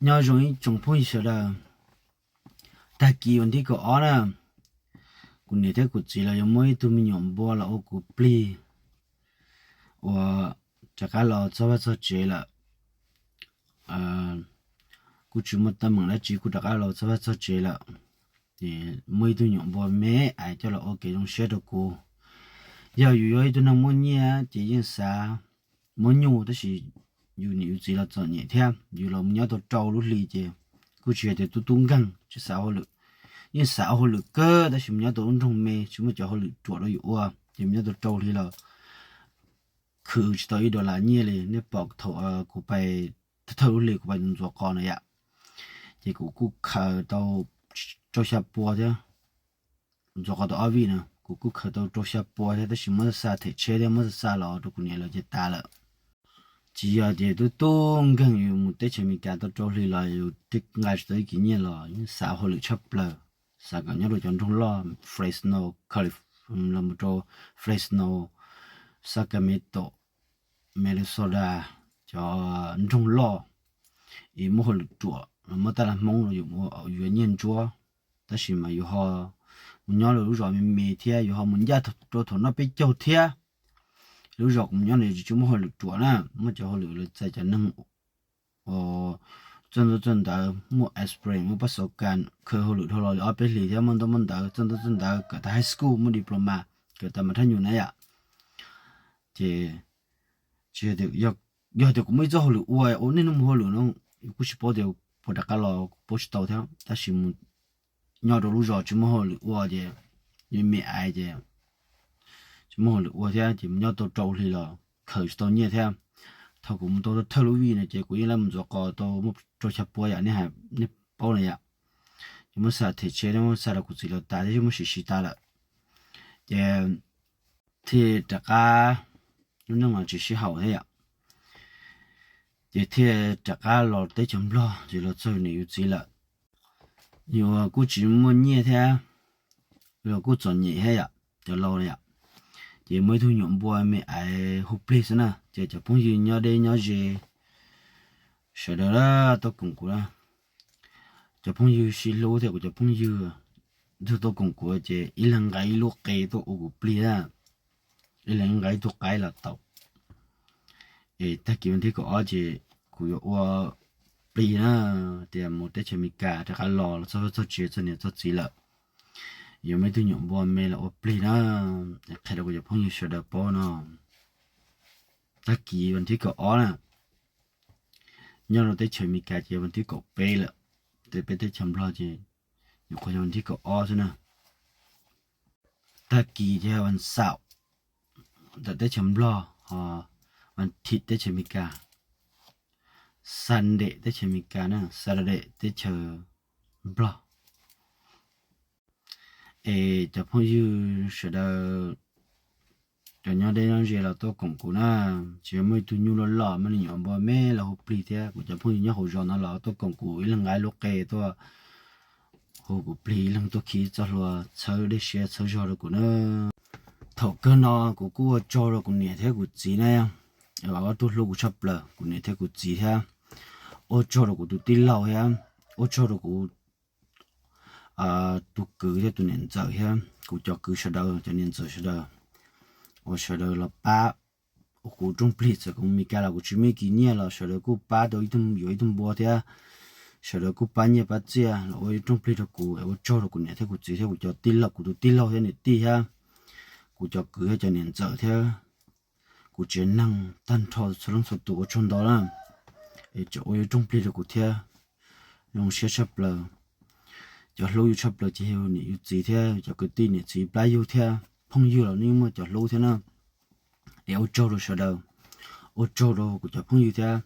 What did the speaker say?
Nyob zoo ib tsoom phooj ywg sawv daws, tag kis vas thib kaum ob na, kuv niam thiab kuv txiv los yuav muab ib tug me nyuam npua los ua kuv plig uas rov qab los txog vaj txog tsev lawm. Kuj tsis muaj teeb meem dab tsi, kuj rov qab los txog vaj txog tsev lawm. Ces muaj ib tug nyuam npua me ais coj los ua kev zoo siab rau kuv. Yog yus yog ib tug neeg muaj nyiaj ces yeej xav muab nyuj, tab sis yus niam yus txiv los txom nyem thiab, yus los mus nyob tau rau lub hli ces kuj tsis hais tias tub tub nkeeg tsis xav ua hauj lwm, yeej xav ua hauj lwm kawg, tab sis mus nyob tau lub nroog me tsis muaj cov hauj lwm ruam rau yus ua, ces mus nyob tau rau hli los khwv tsis tau ib dollar nyiaj li. Nej pom thaum kuv pais thawj lub hli kuv pais ntxuav qos na yom, ces kuv kuj khaws tau rau xya pua thiab, ntxuav qos tau ob vij na, kuv kuj khaws tau rau xya pua thiab, tab sis muab xa them tsheb thiab muab xa los rau kuv niam lawv ces tas lawm. Tsis yog tias tub tub nkeeg yus mus teb chaws Amelikas tau rau hli los yus tej nqa tsis tau ib kis nyiaj los yeej xav ua hauj lwm tshaj plaws, xav kom nyob rau cov nroog loj Fresno, Calif-, los mus rau Fresno, Sacramento, Minnesota, cov nroog loj es muaj hauj lwm ruam, muaj tab laj Hmoob los yus yuav nyiaj ntsuab, tab sis mas yus ho mus nyob lawm lub zos me me thiab yus ho mus ncaj rau thaum no peb caug thiab. Lub zos kuv mus nyob no tsis muaj hauj lwm ruam na, muaj cov hauj lwm lawv txais cov neeg uas txawj ntaub txawj ntawv, muaj experience, muaj pab xav kas, khaws hauj lwm dhau los li ob peb hlis thiab muaj ntaub muaj ntawv, txawj ntaub txawj ntawv, kawm tag high school, muaj diploma, kawm tag mas thab nyus na yom. Ces tsis, yog tias kuv muaj ib txoj hauj lwm ua, ua niaj hnub mus hauj lwm no, kuj tsis paub tias puas rov qab los, kuv paub tsis tau thiab, tab sis mus nyob rau lub zos tsis muaj hauj lwm ua ces, me ais ces tsis muaj hauj lwm ua thiab ces mus nyob tau rau hli los khaws tsis tau nyiaj thiab. Thaum kuv mus tau thawj lub vij no ces kuv yeej lam mus ntxuav qos tau muaj rau xya pua yom, nej paub na yom. Ces muab xa them tsheb, muab xa rau kuv txiv lawv tas thiab, muab sim siv tas lawm. Ces thiaj rov qab, lub neej los tsis sib haum thiab yom, ces thiaj rov qab los teb chaws Nplog ces los txog yus niam yus txiv lawm. Yus kuj tsis muaj nyiaj thiab, los kuj txom nyem thiab yom, cov laus yom. Ces muaj ib tug nyuam npua me ais hu plig xwb na, ces cov phooj ywg nyob deb nyob ze sawv daws tuaj koom kuv na. Cov phooj ywg sib hlub thiab kuv cov phooj ywg tuaj koom kuv ces ib leeg nqa ib lub qe tuaj ua kuv plig na, ib leeg nqa ib tug qaib los tau. Es tag kis vas thib kaum ob ces kuv yuav ua plig na, tias mus teb chaws Amelikas rov qab los, los txog vaj txog tsev txog niam txog txiv lawm, yuav muaj ib tug nyuam npua me los ua plig na. Qhia rau kuv cov phooj ywg sawv daws paub no, tag kis vas thib kaum ob na, nyob rau teb chaws Amelikas ces vas thib kaum peb lawm, ces peb teb chaws Nplog ces nyuam qhuav yog vas thib kaum ob xwb na. Tag kis ces yog vas xaum ntawm teb chaws Nplog, ho vas thib teb chaws Amelikas, Sunday teb chaws Amelikas na, Saturday teb chaws Nplog. Es cov phooj ywg sawv daws, cov nyob deb nyob ze los tuaj koom kuv na. Tsis yog muaj ib tug nyuj loj loj, muaj ib nyuam npua me los hu plig thiab, kuv cov phooj ywg nyob hauv zos no los tuaj koom kuv, ib leeg nqa ib lub qe tuaj hu kuv plig, ib leeg tuaj khi txoj hlua txhawb dej siab txhawb zog rau kuv na. Thaum kawg no kuv kuj ua tsaug rau kuv niam thiab kuv txiv na, ob tug hlub kuv tshaj plaws, kuv niam thiab kuv txiv thiab. Ua tsaug rau kuv tus tij laug thiab, ua tsaug rau kuv tus kwv thiab tus niam ntxawm thiab kuv cov kwv sawv daws, cov niam ntxawm sawv daws, uas sawv daws los pab ua kuv rooj plig. Txawm kuv Meskas los kuv tsis muaj ib kis nyiaj los sawv daws kuj pab tau ib tug, yuav ib tug npua thiab, sawv daws kuj pab nyiaj pab txiaj los ua ib rooj plig rau kuv. Ua tsaug rau kuv niam thiab kuv txiv thiab kuv cov tij laug, kuv tus tij laug thiab niam tij thiab kuv cov kwv thiab cov niam ntxawm thiab kuv tsev neeg tag nrho txhua leej txhua tus ua tsaug ntau na. Es tseem ua ib rooj plig rau kuv thiab, zoo siab tshaj plaws. Cov hlub yus tshaj plaws ces yog niam yus txiv thiab cov kwv tij niam txiv plab yug thiab phooj ywg los yeej muaj cov hlub thiab na. Es ua tsaug rau sawv daws, ua tsaug rau kuv cov phooj ywg thiab.